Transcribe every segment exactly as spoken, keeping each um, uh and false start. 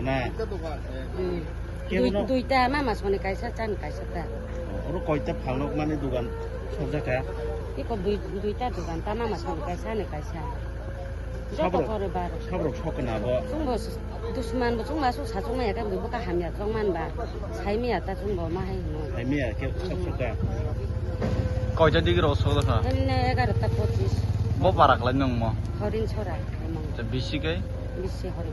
Ah. Hmm. Kebo Dui-, no? Duita mama soni kaisa, chani kaisa ta. Oro koita phalnok mani dugan sokjak kha? Iko dui-, duita dugan ta, mama soni kaisa, ani kaisa. Joto Sabrok, pore bar. Sabrok sokna bo? Chwngbo s-, dusman bo chwngma su sachung maya khe bo ka hamya chwng man ba. Sai maya ta chwngbo ma hai hino. Hai maya khe sok sok kha? Koita digi rok sok kha? Emne egarota pochis. Bo para khlai nung mo? Horin Chora. Bisi kai? Bisi Horin.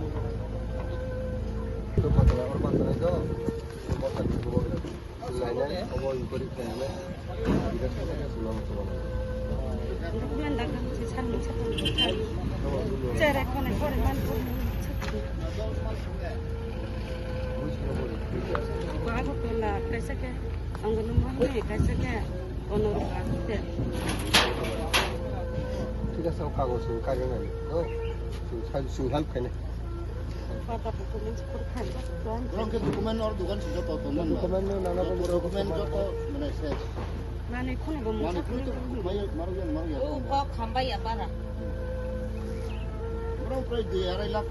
Agartala kaisa khe, ang bono kaisa khe, ono kaisa khe. Thik ase, o kagoz chwng kaijaknai, no? Chwng help khainai. Pata documents por khai. Borok khe document or dogan swijak tongo. Document no nana bo borok document joto mane ses. Mane khune bo mane mungsa khune khune to khune. Mai maro yang maro yang. O kok khambai ya para. Borok prai dui arai lakh.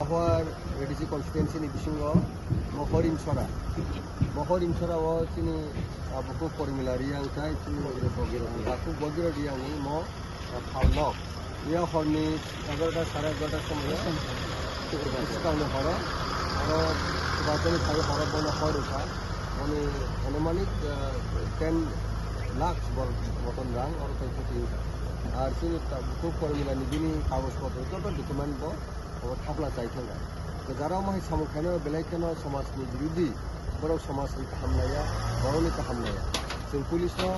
Ahwar A D C constituency ni bisingo Mohor Imsora. Mohor Imsora o chini, ah, bukhuk Pormila Riang tai chini bukhuk Bogiro Riang ni mo, ah, phalno. Iya horni egarota sare egarota somoyo. Swkangni horo. Oro swkangni phai horo bono hor wngkha. Ani anumanik, ah, ten lakhs bor moton rang oro tai kutung. Ar chini ta bukhuk Pormila ni bini kagoj potro joto document bo obo thapla chai thangkha. Jara omo hai samung khainai belai kheno somajni birodi, borok somajni kaham naiya, borokni kaham naiya. Chwng police no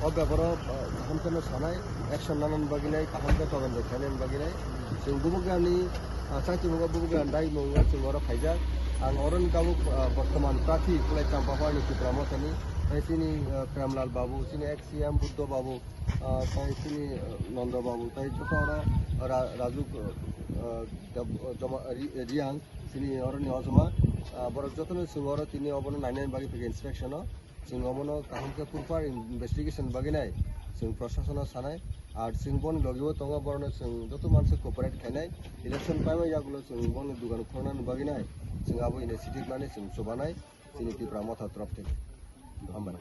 o bebaro, ah, kaham kheno sanai, action nanani bagwi nai, kaham khe todonto khainani bagwi nai. Chwng bubagrani, ah, chaitwmung o bubagrani dai mung o chwng oro khaijak. Ang oroni tabuk, ah, bortoman prarthi Kulai Champapharni Tipra Mothani, tei chini, ah, Premlal Babu, chini ex C M Buddho Babu, ah, tei chini, ah, Nondo Babu, tei joto oro Ra-, Raju, ah, Deb-, Joma-, Ri-, Riang, chini oroni ojoma, ah, borok jotono chwng oro tini obono nainani bagwi phaikha inspection o. Chwng obono kaham khe proper investigation bagwi nai chwng prosasono sanai. Ar chwng boni logi o tongo, borokno chwng joto mansa cooperate khainai. Election paima yagulo chwng boni dugan khornani bagwi nai. Chwng abo initiative nani chwng chubanai chini Tipra Motha torof thani. Hambai.